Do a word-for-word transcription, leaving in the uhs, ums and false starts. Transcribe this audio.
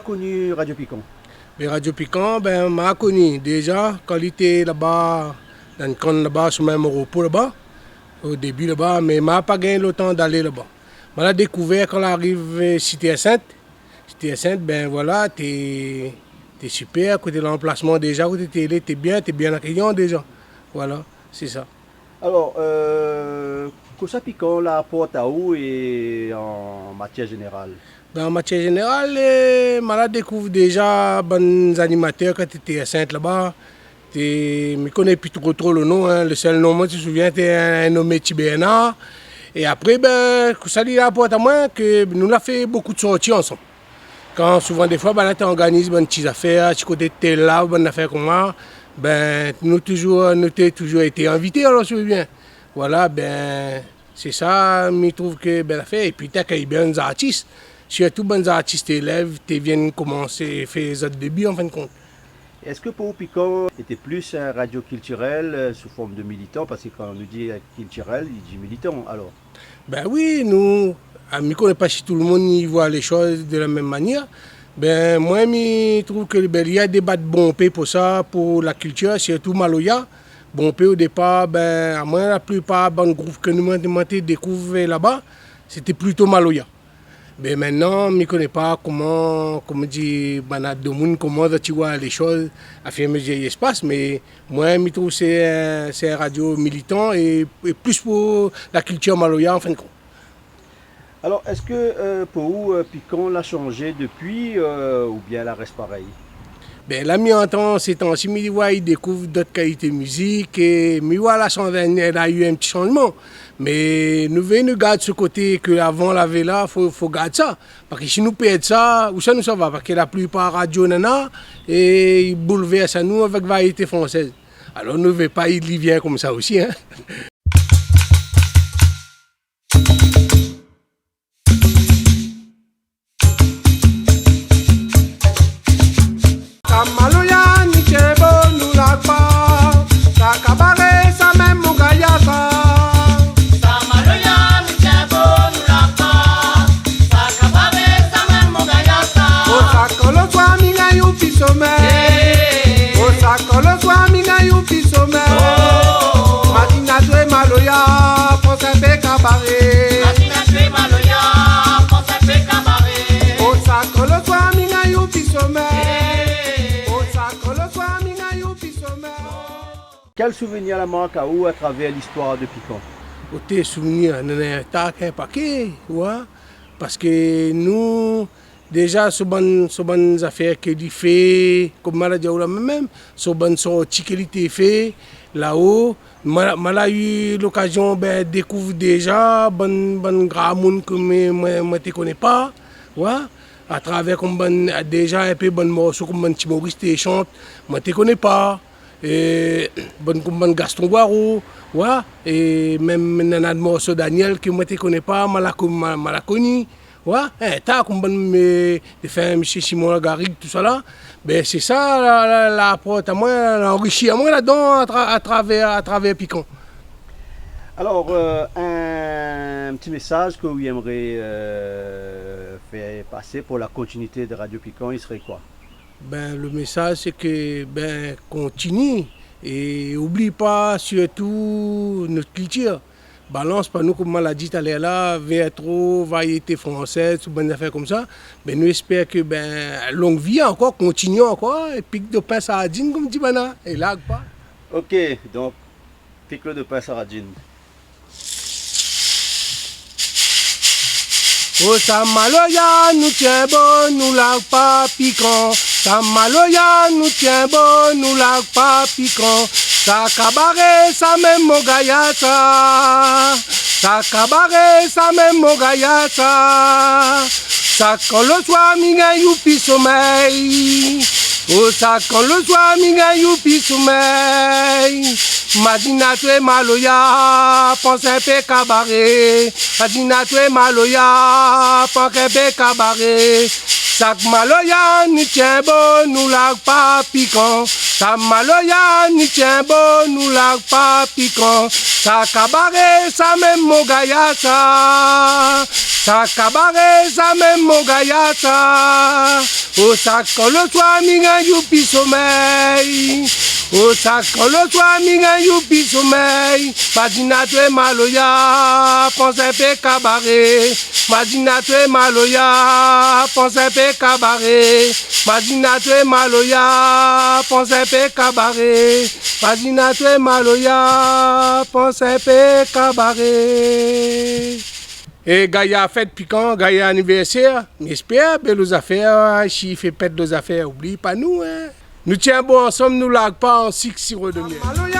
Koni Radio Pikan ? Bin, Radio Pikan, bin, ma koni déza kan li té laba, dan kan laba, sou mèm ropo laba, o débi laba, mé ma pa gingn lo tan d'alé laba. Ma la dékouvèr kan la ariv, eu, Sité Sint. Sité Sint, bin, voila, té, té sipèr, koté lanplasman déza, koté té lé, té bien, té bien akéyan déza. Voila, sé sa. Alor, eu, kosa Pikan la aport aou é an matièr zénéral ? Bin, an matièr zénéral, eu, ma la dékouv déza bann zanimatèr kan té Tèr Sint laba. Té, mi koné pi tro tro lo non, in. Lo sèl non moin té souvien té in, in nomé Ti Bèrnar. É apré, bin, kosa li la aport amoin, ke nou la fé bokou de sorti ansanm. Kan souvan défoi, banna té organiz bann ti zafèr, ti koté tèl la, bann zafèr konmsa, bin, nou touzour, nou té touzour été invité, alor, si ou vé bien. Voila, bin, sé sa, mi trouv ke bèl afèr. Épi, té akèy bien bann zartis. Sirtou bann zartis té lèv, té vien komansé fé zot débi, an fin de kont. Èske pou ou, Pikan été plis in radio kiltirèl, eu, sou form de militan ? Parske kan nou di, eu, kiltirèl, i di militan, alor. Bin wi, nou, a, mi koné pa si tout lo moun i voi lé shoz de la mèm manièr. Bin, moin, mi trouv ke, bin, i a dé bann bonpé pou sa, pou la kiltir, sirtou maloya. Bonpé o dépar, bin, amoin, la plipar bann group ke nou, moin, moin té dékouv laba, sété plito maloya. Bin, mintnan, mi koné pa koman, koman di, banna domoun, koman zot i voi lé shoz, afirmé zot léspas, mé moin, mi trouv sé, eu, sé in radio militan é, é plis pou la kiltir maloya, an fin de kont. Alor, èske, eu, pou ou, eu, Pikan la shanzé dépi, eu, oubien la rès parèy ? Bin, la mi antan, sé tan-si, mi voi i dékouv dot kalité mizik, é mi voi la shanzé, la u in ti shanzman. Mé nou vé nou gard se koté ke avan lavé la, fo, fo gard sa. Parske si nou pèrd sa, ousa nou sava ? Parske la plipar radio nana, é i boulvèrs anou avèk variété fransèz. Alor, nou vé pa i, li vien konmsa osi, in. Sa maloya nou tienbo, nou larg pa. Sa kabaré, sa mèm mon gayar sa. Sa maloya nou tienbo, nou larg pa. Sa kabaré, sa mèm mon gayar sa. O sa kan lo soir mi gingn ou pi somèy. Hey. O sa kan lo soir mi gingn ou pi somèy. Oh. Madina toué maloya, pans in pé kabaré. Madina toué maloya, pans in pé kabaré. O sa kan lo soir mi gingn ou pi somèy. Hey. O sa kan lo soir mi gingn ou pi somèy. Kèl souvenir la mark aou atravèr listoir de Pikan ? Oté souvenir, nana in ta, in pakèt, oua. Parske nou, déza, so bann, so bann zafèr ke li fé, konm ma la di aou la mèm, so bann sorti ke li té fé, lao, ma, ma la u lokazion, bin, dékouv déza bann, bann gramoun ke moin, moin, moin té koné pa, oua. Atravèr konm bann, déza, in pé bann morso konm bann Ti Moris té shant, moin té koné pa. É bann konm bann Gaston Goiro, oua, é mèm nana de morso Daniel ke moin té koné pa, ma la ko-, ma, ma la koni, oua, é ta konm bann, eu, défin Mésyé Simon Lagarigue, tousala. Bin, sé sa la, la, la aport amoin, la anrisi amoin ladan, atra-, atravèr, atravèr Pikan. Alor, eu, in ti mésaz ke ou émré, eu, fé pasé pou la kontinuité de Radio Pikan, i sré koi ? Bin, lo mésaz, sé ke, bin, kontinié é oubli pa sirtou nout kiltir. Balans pa nou, konm ma la di talèr la, vèr tro variété fransèz, tout bann zafèr konmsa. Bin, nou éspèr ke, bin, long vi ankor, kontinié ankor, é pik dopin sardine, konm di banna, é larg pa. Oké, donk, pik lo dopin sardine. O sa maloya nou tienbo, nou larg pa Pikan. Sa maloya nou tienbo, nou larg pa Pikan. Sa kabaré, sa mèm mon gayar sa. Sa kabaré, sa mèm mon gayar sa. Sa kan lo soir mi gingn ou pi somèy. O sa kan lo soir mi gingn ou pi somèy. Madina toué maloya, pans in pé kabaré. Madina toué maloya, pans in pé kabaré. Sak maloya ni tienbo, nou larg pa pikan. Sak maloya ni tienbo, nou larg pa pikan. Sa kabaré sa mèm mon gayar sa. Sa kabaré sa mèm mon gayar sa. O sak kan lo swar mi gingn youpi somèy. O sak kan lo swar mi gingn youpi somèy. Mazine atwé maloya, pans in pé kabaré. Mazine atwé maloya, pans in pé kabaré. Mazine atwé maloya, pans in pé kabaré. Mazine atwé maloya, pans in pé kabaré. É gayar fèt pikan, gayar anivèrsèr, mi èspèr, bèl lo zafèr, si i fé pèt lo zafèr, oubli pa nou, in. Nou tienbo ansanm, nou larg pa an sik siro de myèl.